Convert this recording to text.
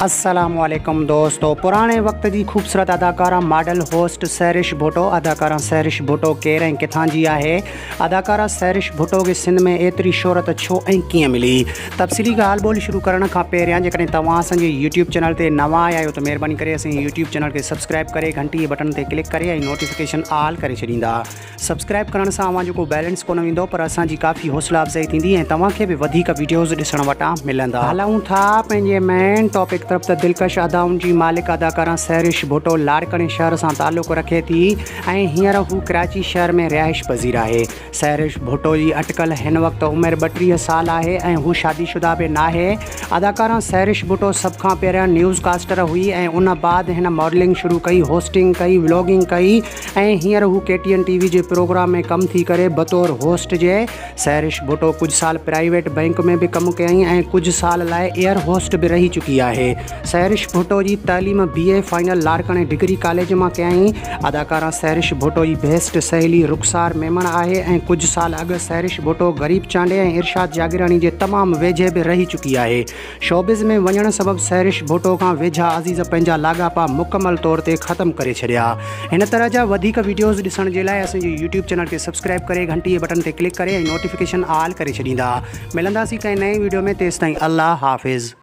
السلام عليڪم دوستو پراڻي وقت جي خوبصورت اداڪارا ماڊل هوسٽ سحرش ڀٽو اداڪارا سحرش ڀٽو ڪير ۽ ڪٿان جي آهي اداڪارا سحرش ڀٽو کي سنڌ ۾ ايتري شهرت ڇو ۽ ڪيئن ملي تفصيلي ڳالهه ٻولهه شروع ڪرڻ کان پهريان جيڪڏهن توهان اسان جي يوٽيوب چينل تي نوان آيا آهيو ته مهرباني ڪري اسان جي يوٽيوب چينل کي سبسڪرائب ڪري گهنٽي جي بٽڻ تي ڪلڪ ڪري ۽ نوٽيفڪيشن آل ڪري ڇڏيندا سبسڪرائب ڪرڻ سان اوهان جو ڪو بيلنس ڪونه ويندو پر اسان جي ڪافي حوصلا افزائي ٿيندي ۽ توهان کي به وڌيڪ وڊيوز ڏسڻ وٽان ملندا. هلون ٿا پنهنجي مين ٽاپڪ طرف ته دلڪش ادائن جي مالڪ اداڪارا سحرش ڀٽو لاڙڪاڻي شهر سان تعلق رکي ٿي ۽ هينئر هو ڪراچي شهر ۾ رهائش پذير آهي. سحرش ڀٽو جي اٽڪل هن وقت عمر 32 سال آهي ۽ هو شادي شده به ناهي. اداڪارا سحرش ڀٽو سڀ کان پهريان نيوز ڪاسٽر هئي ۽ ان بعد هن ماڊلنگ شروع ڪئي، هوسٽنگ ڪئي، ولاگنگ ڪئي ۽ هينئر هو ڪي ٽي اين ٽي وي جي پروگرام ۾ ڪم ٿي ڪري بطور هوسٽ جي. سحرش ڀٽو ڪجهه سال پرائيويٽ بئنڪ ۾ به ڪم ڪيائين ۽ ڪجهه سال لاء ايئر هوسٽ به رهي چڪي آهي. سحرش ڀٽو جي تعليم بي اي فائنل لاڙڪاڻي ڊگري ڪاليج مان ڪيائين. اداڪارا سحرش ڀٽو جي بيسٽ سهيلي رخسار ميمڻ آهي ۽ ڪجهه سال اڳ سحرش ڀٽو غريب چانڊيي ۽ ارشاد جاگيراڻي جي تمام ويجهي به رهي چڪي آهي. شوبز ۾ وڃڻ سبب سحرش ڀٽو کان ويجها عزيز پنهنجا لاڳاپا مڪمل طور تي ختم ڪري ڇڏيا. هن طرح جا وڌيڪ وڊيوز ڏسڻ جي لاء اسان جي يوٽيوب چينل کي سبسڪرائب ڪري گهنٽي جي بٽڻ تي ڪلڪ ڪري ۽ نوٽيفڪيشن آل ڪري ڇڏيندا. ملنداسين ڪنهن نئين وڊيو ۾ تيستائين الله حافظ.